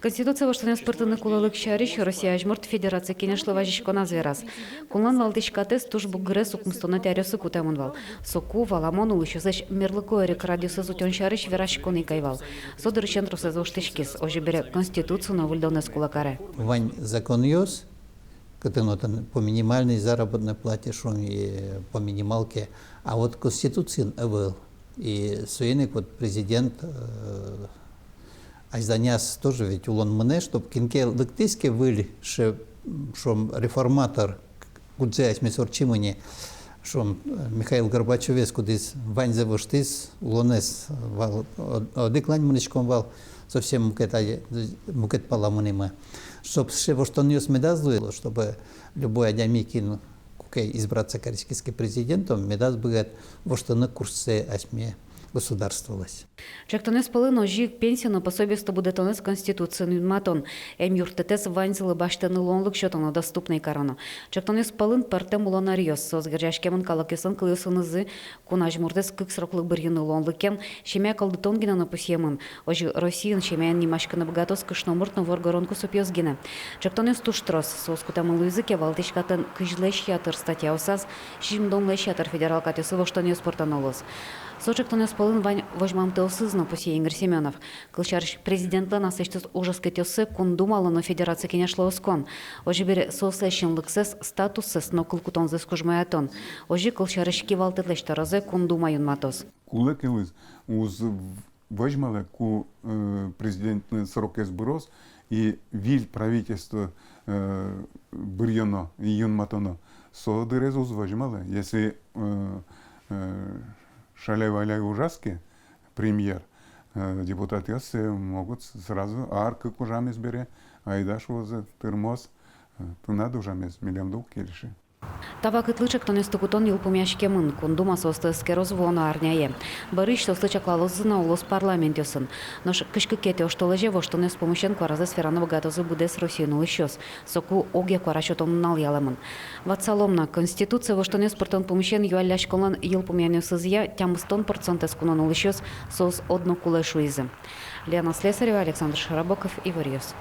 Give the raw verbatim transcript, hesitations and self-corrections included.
Конституцие воштонъёс пыртыны кулэлык сярысь Россия азьмурт Федерация Кенешлы вазиськоназ вераз. Кунлэн валтӥськатэз туж бугырес укмыстонэтӥ аръёсы кутэмын вал. Соку, валамон, улӥсьёслэсь мерлыко эрикрадъёссэс утён сярысь вераськон ик ӧй вал. Со дырысен тросэз воштӥськиз. Озьы бере, Конституцие но выльдонэз кулэ каре. Вань законъёс, кытын отын по минимальной заработной плате, шуом, и по минималке, а вот Конституциын ӧвӧл. И соин ик вот президент, э, азьланяз тоже ведь улон мынэ, чтоб кин ке лыктӥз ке выль, ше-, шуом, реформатор, кудзэ асьмеос ортчимы ни, шуом, э, Михаил Горбачёвез, кудӥз ваньзэ воштӥз, улонэз вал, од-, одӥг лань мынӥськом вал, совсем мукет ай-, мукет пала мынӥмы. Чтоб сыӵе воштонъёс медаз луыло, чтобы любой адями, кин куке избраться кариськиз ке президентом, медаз быгаты воштыны курссэ асьме государстволэсь. Ӵектонъёс пӧлын озьы ик пенсия но пособиосты будэтонэз Конституциын юнматон. Эмъюрттэтэз ваньзылы басьтыны луонлык сётоно, доступной кароно. Ӵектонъёс пӧлын пӧртэм улон ӧръёс, соос герӟаськемын калыкъёслэн кылъёсынызы, кун азьмуртэз кык сроклы бырйыны луонлыкен, семья кылдытон гинэ но пусъемын. Озьы Россиын семьяен нимаськыны быгатоз кышномурт но воргорон кусыпъёс гинэ. Ӵектонъёс туж трос, соос кутэмын луизы ке, валтӥськатлэн кызьлэсь ятыр статьяосаз сизьымдонлэсь ятыр федерал катъёсы воштонъёс пыртоно луоз. Со ӵектонъёс пӧлын вань возьмамтэосыз но, пусъе Игорь Семёнов. Кылсярысь, президентлэн аслэсьтыз ужаськетъёссэ Кун Думалы но Федерация Кенешлы оскон. Озьы бере, соослэсь синлыксэс, статуссэс но кыл кутонзэс кужмоятон. Озьы, кылсярысь, кивалтэтлэсь тӧрозэ Кун Дума юнматоз. Кулэ ке луиз, уз возьмалэ, ку, э, президентлэн срокез быроз и выль правительство, э, бырйоно и юнматоно. Со дырез уз возьмалэ. Если, э, э, шаляй-валяй ужаз ке премьер, э, депутатъёс, э, могут сразу ар-кык ужамез бере, айда, шуозы, тырмоз, э, тынад ужамез милемлы уг кельшы. Та вакытлы ӵектонъёсты кутон йылпумъяськемын. Кун Дума соосты эскероз вуоно арняе. Бӧрысь соосты чаклалозы на улос парламентъёсын. Нош кызь кыкетӥ оштолэзе воштонъёс пумысен куаразэс вераны быгатозы быдэс Россиын улӥсьёс. Соку огъя куара сётон нунал ялэмын. Ватсалом на, Конституцие воштонъёс пыртон пумысен юалляськонлэн йылпумъянъёсызъя тямыстон процентэз кунын улӥсьёс соос одно кулэ шуизы. Лена Слесарева, Александр Широбоков, «Иворъёс».